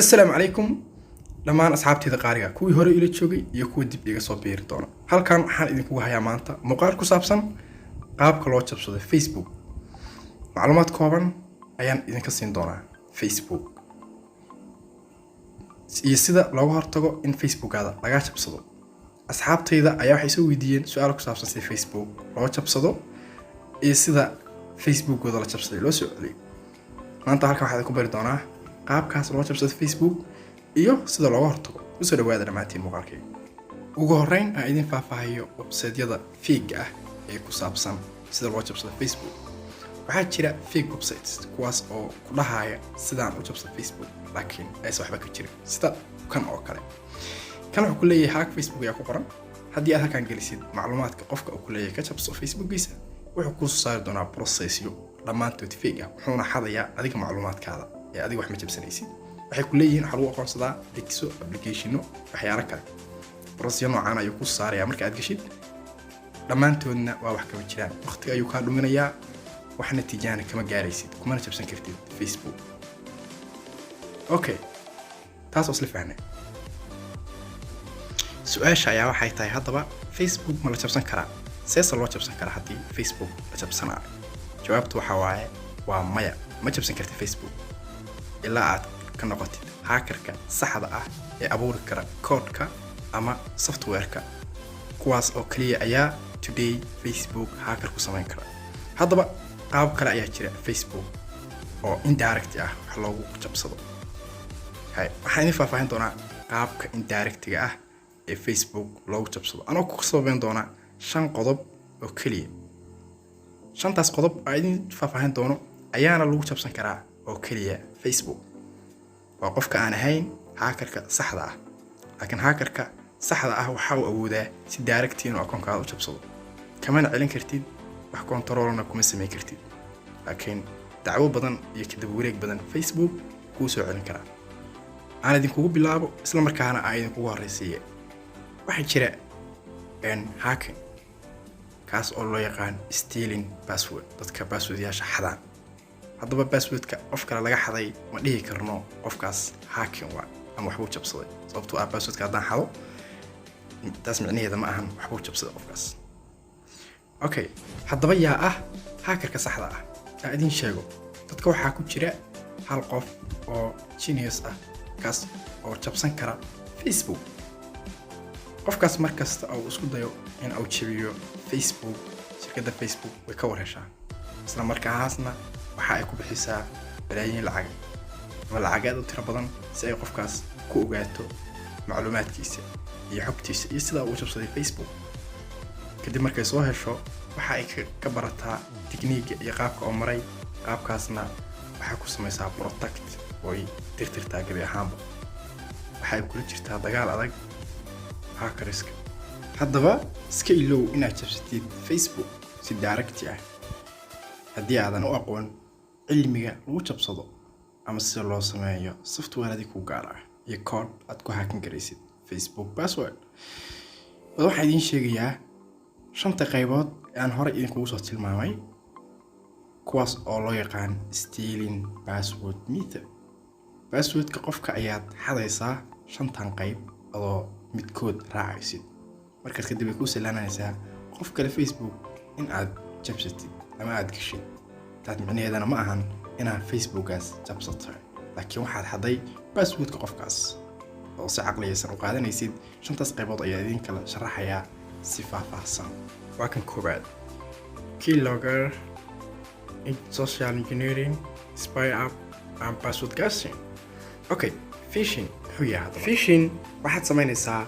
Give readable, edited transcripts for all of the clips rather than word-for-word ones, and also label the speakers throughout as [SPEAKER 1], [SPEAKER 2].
[SPEAKER 1] Assalaamu calaykum dhammaan asxaabteyda qaaliga, kuwii hore ila joogay iyo kuwa dib iga soo biiri doona. Halkan waxaan idinkugu hayaa maanta muuqaal ku saabsan qaabka loo jabsado Facebook. Macluumaad kooban ayaan idinka siin doonaa Facebook iyo sida looga hortago in Facebookaada lagaa jabsado. Asxaabtayda ayaa waxay soo weydiiyeen su-aal ku saabsan sida Facebook loo jabsado iyo sida Facebookooda la jabsaday loo soo celiyo. Maanta halkan waxaa idinku bari doonaa qaabkaas loo jabsado Facebook iyo sida looga hortago. Usoo dhawaada dhammaantiin muuqaalkayga. Ugu horreyn, aan idin faahfaahiyo website-yada fake ah ee ku saabsan sida loo jabsado Facebook. Waxaa jira fake websites kuwaas oo ku dhahaya sidaan u jabsado Facebook, laakiin aysan waxba ka jirin, sida kan oo kale. Kan wuxuu ku leeyahay "hack Facebook" ayaa ku qoran. Haddii aad halkan gelisid macluumaadka qofka uu ku leeyahay ka jabso Facebookiisa, wuxuu kuu soo saari doonaa processyo dhammaantood fake ah, wuxuuna xadayaa adiga macluumaadkaada ee adiga wax ma jabsanaysid. Waxay ku leeyihiin waxaa lagu aqoonsadaa degso applicationo, waxyaalo kale. Processyo noocaan ayuu kuu saarayaa marka aad geshid, dhammaantoodna waa wax kama jiraan. Waqtiga ayuu kaa dhuminayaa, wax natiijahana kama gaaraysid, kumana jabsan kartid Facebook. Okay, taas oo isla fahnay. Su-aasha ayaa waxay tahay haddaba, Facebook ma la jabsan karaa? Seese loo jabsan karaa haddii Facebook la jabsanaayo? Jawaabtu waxaa waaye waa maya. Ma jabsan kartid Facebook ilaa aad ka noqotid hackerka saxda ah ee abuuri kara koodhka ama softwareka. Kuwaas oo kaliya ayaa today Facebook hacker ku samayn kara. Haddaba qaab kale ayaa jira Facebook oo indirect ah wax loogu jabsado. Hay, waxaan idin faahfaahin doonaa qaabka indirectiga ah ee Facebook loogu jabsado, anoo ku sababeyn doonaa shan qodob oo keliya. Shantaas qodob aan idin faahfaahin doono ayaana lagu jabsan karaa oo keliya Facebook. Waa qofka aan ahayn hackerka saxda ah, laakiin hackerka saxda ah waxa uu awoodaa si direct inuu akoonkaada u jabsado, kamana celin kartid, wax controlna kuma samayn kartid, laakiin dacwo badan iyo kadib wareeg badan Facebook kuu soo celin karaa. Aan idinkugu bilaabo, isla markaana aan idinkugu horreysiiye. Waxaa jira hacking kaas oo loo yaqaan stealing password, dadka passwordyaasha xadaan. Haddaba passwordka qof kale laga xaday ma dhihi karno qofkaas hacking waa ama waxbuu jabsaday, sababtoo ah passwordka haddaan xado, taas micnaheeda ma ahan waxbuu jabsaday qofkaas. Okay, haddaba yaa ah hackerka saxda ah? Aan idin sheego. Dadka waxaa ku jira hal qof oo genius ah, kaas oo jabsan kara Facebook. Qofkaas mar kasta oo uu isku dayo in uu jabiyo Facebook, shirkadda Facebook way ka war heshaa, isla markaasna waxa ay ku bixisaa balaayiin lacag ama lacag aad u tiro badan si ay qofkaas ku ogaato macluumaadkiisa iyo xogtiisa iyo sida uu jabsaday Facebook. Kadib markay soo hesho, waxa ay ka barataa techniquega iyo qaabka oo maray. Qaabkaasna waxay ku samaysaa protect oo ay tirtirtaa gebi ahaanba. Waxa ay kula jirtaa dagaal adag hackerska. Haddaba iska ilow inaad jabsatid Facebook si direct ah haddii aadan u aqoon cilmiga lagu jabsado ama sida loo sameeyo software adig ku gaar ah iyo code aad ku hacking garaysid Facebook password. Waxaan idiin sheegayaa shanta qaybood ee aan horey idinkugu soo tilmaamay, kuwaas oo loo yaqaan stealing password method. Passwordka qofka ayaad xadaysaa shantan qayb adoo midkood raacaysid. Markaas kadib ay kuu salaanaysaa qof kale Facebook in aad jabsatid ama aad geshid. Taas micnaheedana ma ahan inaad Facebookaas jabsato, laakiin waxaad xaday passwordka qofkaas oo si caqliyaysan u qaadanaysid. Shantaas qaybood ayaa idin kala sharaxayaa si faahfaahsan. Waa kan koowaad: keylogger, social engineering, spy app and password guessing. Okay, phishing muxuu yahay haddaba? Phishing waxaad samaynaysaa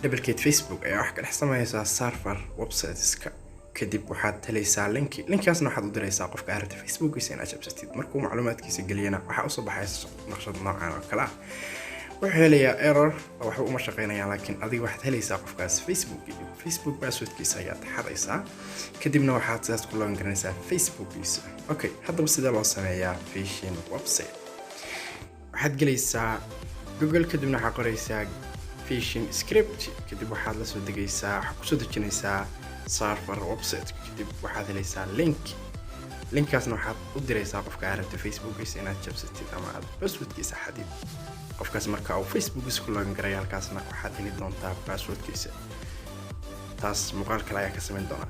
[SPEAKER 1] duplicate Facebook ayaa wax ka dhex samaynaysaa server websiteska. Kadib waxaad helaysaa linki, linkaasna waxaad u diraysaa qofka aad rabtay Facebookiisa inaad jabsatid. Markuu macluumaadkiisa geliyana, waxaa usoo baxaysa naqshad noocan oo kale ah. Wuxuu helayaa error oo waxba uma shaqeynayaan, laakiin adiga waxaad helaysaa qofkaas Facebook, Facebook passwordkiisa ayaad xadaysaa, kadibna waxaad sidaas ku login garanaysaa Facebookiisa. Okay, haddaba sidee loo sameeyaa phishing website? Waxaad gelaysaa Google, kadibna waxaad qoraysaa phishing script. Kadib waxaad la soo degaysaa, waxaad kusoo dejinaysaa server website. Kadib waxaad helaysaa link, linkaasna waxaad u diraysaa qofka aad rabtay Facebookiisa inaad jabsatid ama aad passwordkiisa xadid. Qofkaas marka uu Facebookiisa ku login garaya, halkaasna waxaad heli doontaa passwordkiisa. Taas muuqaal kale ayaa ka samayn doonaa.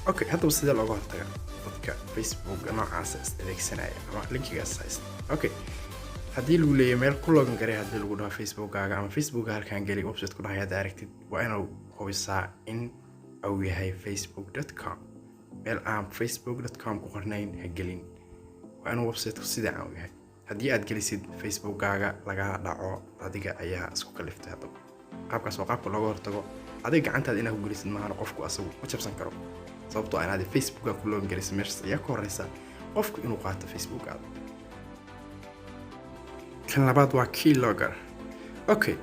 [SPEAKER 1] Okay, haddaba sidee looga hortaga dadka Facebook noocaasa is adeegsanaya ama linkigaas haysta? Okay, haddii lagu leeyahay meel ku login garay, haddii lagu dhaho Facebookaaga ama Facebooka halkaan geli, website ku dhahay hadda aragtid, waa inuu hubisaa in uu yahay facebook.com. Meel aan facebook.com ku qornayn ha gelin. Waa inuu websiteku sida aan u yahay. Haddii aad gelisid, Facebookaaga laga dhaco, adiga ayaa isku kaliftay. Haddaba qaabkaas waa qaabka looga hortago. Adiga gacantaada inaad ku gelisid maahan, qofku asagu ma jabsan karo, sababtoo ah inaad Facebooka ku login gelisid meeshaas ayaa ka horeysa qofku inuu qaato Facebookaada. Kan labaad waa keylogger. Okay,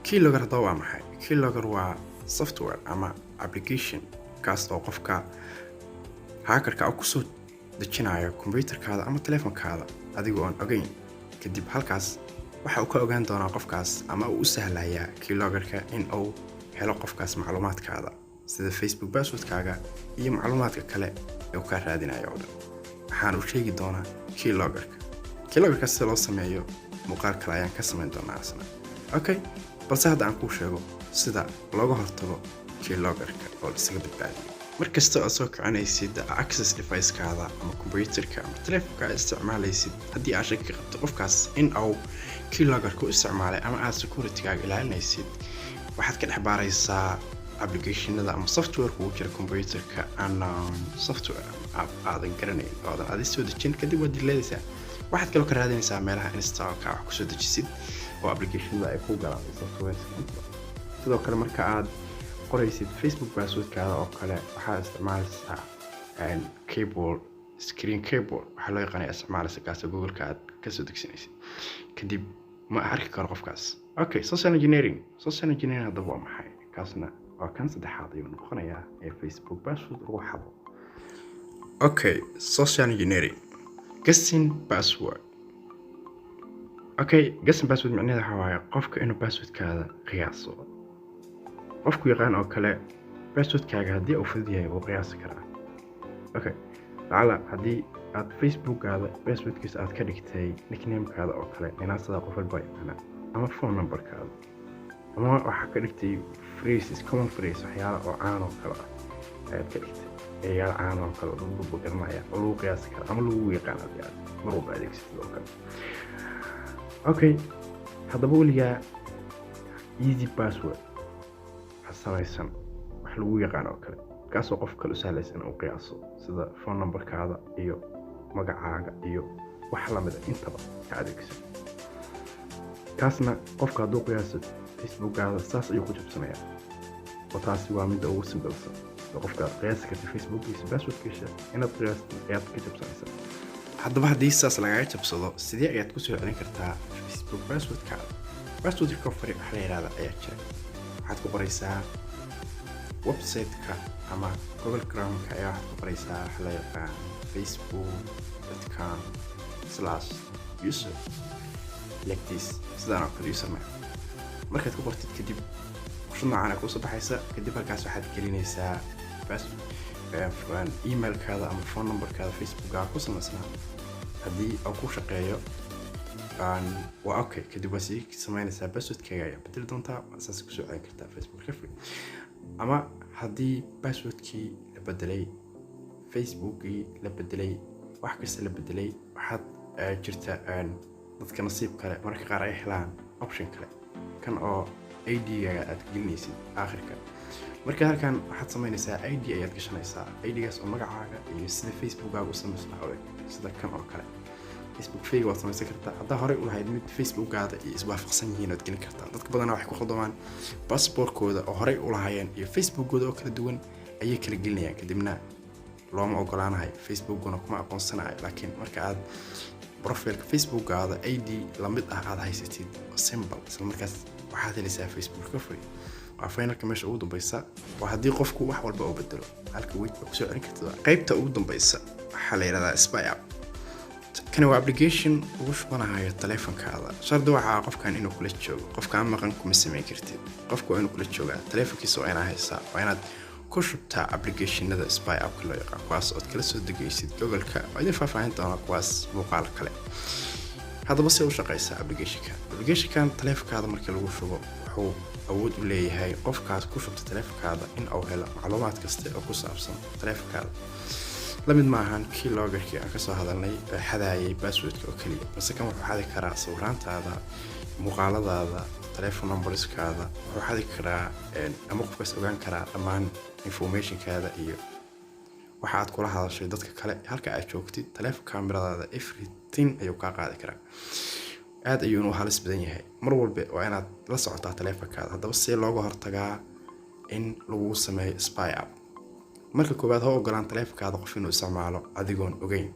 [SPEAKER 1] keylogger haddaba waa maxay? Keylogger waa software ama application kaas oo qofka hackerka kusoo dejinayo computerkaada ama telefonkaada adigoo aan ogeyn. Kadib halkaas waxa uu ka ogaan doonaa qofkaas ama uu u sahlayaa keyloggerka in uu helo qofkaas macluumaadkaada, sida Facebook passwordkaaga iyo macluumaadka kale ee uu kaa raadinayo oo dhan. Waxaan u sheegi doonaa keyloggerka. Keyloggerka sida loo sameeyo muuqaal kale ayaan ka samayn doonaa asna. Okay, balse hadda aan kuu sheego sida looga hortago keyloggerka oo isaga badbaadiyo. Markasta aad soo kicinaysid access devicekaada ama computerka ama telefonka aad isticmaalaysid, haddii aad shaki qabto qofkaas in uu keyloggerka u isticmaalay ama aad securitygaaga ilaalinaysid, waxaad ka dhex baaraysaa applicationada ama software kugu jira computerka, unknown software app aadan garanayn oo aadan adi soo dejin. Kadib waad dileedaysaa. Waxaad kaloo ka raadinaysaa meelaha installka wax kusoo dejisid oo applicationada ay ku galaan software. Sidoo kale, marka aad qoraysid Facebook passwordkaada oo kale, waxaad isticmaalaysaa keyboard, screen keyboard waxaa loo yaqaanaya isticmaalaysa, kaasoo Google-ka aad kasoo degsanaysid. Kadib ma arki karo qofkaas. Okay, social engineering. Social engineering haddaba waa maxay? Kaasna waa kan saddexaad ayuu noqonayaa ee Facebook password lagu xado. Okay, social engineering, guessing password. Okay, guessing password micnaheeda waxaa waaye qofka inuu passwordkaada qiyaaso. Qofku yaqaan oo kale passwordkaaga haddii uu fudud yahay, wuu qiyaasi karaa. Okay, lacala haddii aad Facebookaada passwordkiisa aad ka dhigtay nicknamekaada oo kale, inaasada qof walba yaqaana, ama phone numberkaada, ama waxaa ka dhigtay phrases, common phrase, waxyaala oo caan oo kale ah ayaad ka dhigtay, eeyaal caan oo kale oo dad walba garanaya oo lagu qiyaasi kara ama lagu yaqaan haddii aad mar walba adeegsatid oo kale. Okay, haddaba weligaa easy password ha samaysan, wax lagu yaqaan oo kale, kaasoo qof kale u sahlaysa in uu qiyaaso, sida phone numberkaada iyo magacaaga iyo wax lamida intaba ka adeegsan. Kaasna qofka hadduu qiyaaso Facebookaada, saas ayuu ku jabsanayaa, oo taasi waa midda ugu simplesan oo qofka aad qiyaasi karta Facebookiisa passwordkiisa inaad qiyaastid ayaad ka jabsanaysaa. Haddaba haddii saas lagaga jabsado, sidee ayaad kusoo celin kartaa Facebook passwordkaada? Password recovery waxa la yihahda ayaa jira. Waxaad ku qoraysaa website-ka ama Google Chrome-ka ayaa waxaad ku qoraysaa waxa loo yaqaan facebook.com/user, like this, sidaan oo kale username. Markaad ku qortid kadib, fursad noocan ay kusoo baxaysa. Kadib halkaas waxaad gelinaysaa emailkaada ama phone numberkaada Facebooka ku samaysnaa. Haddii uu ku shaqeeyo, waa okay. Kadib waa sii samaynaysaa, passwordkaaga ayaa bedeli doontaa, waa saas kusoo celin kartaa Facebook recovery. Ama haddii passwordkii la bedelay, Facebookii la bedelay, wax kasta la bedelay, waxaad jirta dadka nasiib kale mararka qaar ay helaan option kale, kan oo ID-gaaga aad gelinaysid aakhirka. Marka halkan waxaad samaynaysaa, ID ayaad gashanaysaa, ID-gaas oo magacaaga iyo sida Facebookaaga u samaysnaa oo eg, sida kan oo kale. Facebook fake waad samaysan kartaa. Haddaa horey u lahayd mid Facebookaada iyo iswaafaqsan yihiin, waad gelin kartaa. Dadka badanaa waxay ku khaldamaan passportkooda oo horey u lahaayeen iyo Facebookooda oo kala duwan ayay kala gelinayaan, kadibna looma ogolaanayo, Facebookuna kuma aqoonsanayo. Laakiin marka aad profileka Facebookaada ID lamid ah aad haysatid, simple, isla markaas waxaad helaysaa Facebook recovery. Waa finalka, meesha ugu dambeysa waa haddii qofku wax walba oo bedelo, halka weyd baa kusoo celin kartid. Qaybta ugu dambeysa waxaa la yidhahdaa spy app. Kani waa application ugu shubanayo taleefankaada. Shardi waxaa qofkan inuu kula joogo. Qofkaan maqan kuma samayn kartid. Qofku waa inuu kula joogaa, taleefankiisa waa inaa haysaa, waa inaad ku shubtaa applicationada spy appka loo yaqaan, kuwaas ood kala soo degaysid Google-ka. Waa idin faahfaahin doonaa kuwaas muuqaal kale. Haddaba, see u shaqeysaa applicationka? Applicationkan taleefankaada markii lagu shubo, wuxuu awood u leeyahay qofkaas ku shubta taleefankaada in uu helo macluumaad kasta oo ku saabsan taleefankaada. La mid maahan kii loggerkii aan kasoo hadalnay ee xadaayay passwordka oo keliya, balse kan wuxuu xadi karaa sawiraantaada, muuqaaladaada, telephone numberskaada. Wuxuu xadi karaa ama qofkaas ogaan karaa dhammaan informationkaada iyo waxa aad kula hadashay dadka kale, halka aad joogtid, taleefon kameradaada, everything ayuu kaa qaadi karaa. Aad ayuuna u halis badan yahay. Mar walba waa inaad la socotaa taleefonkaada. Haddaba, see looga hortagaa in lagu sameeyo spy app? Marka koowaad, ha ogolaan taleefonkaada qof inuu isticmaalo adigoon ogeyn.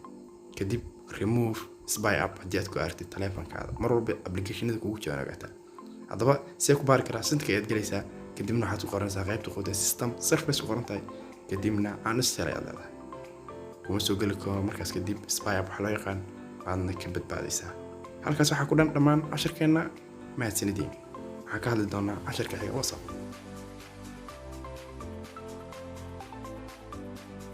[SPEAKER 1] Kadib remove spy app haddii aad ku aragtid taleefonkaada. Mar walba applicationada kugu jiraan ogaataa. Haddaba, see ku baari karaa? Settingka ayaad gelaysaa, kadibna waxaad ku qoranaysaa qaybta qoda system service ku qoran tahay, kadibna uninstall ayaad leedahay. Kuma soo geli karo markaas kadib spy app waxaa loo yaqaan, waadna ka badbaadaysaa. Halkaas waxaa ku dhan dhammaan cashirkeenna. Mahadsanidin. Waxaan ka hadli doonaa cashirka xiga. WhatsApp.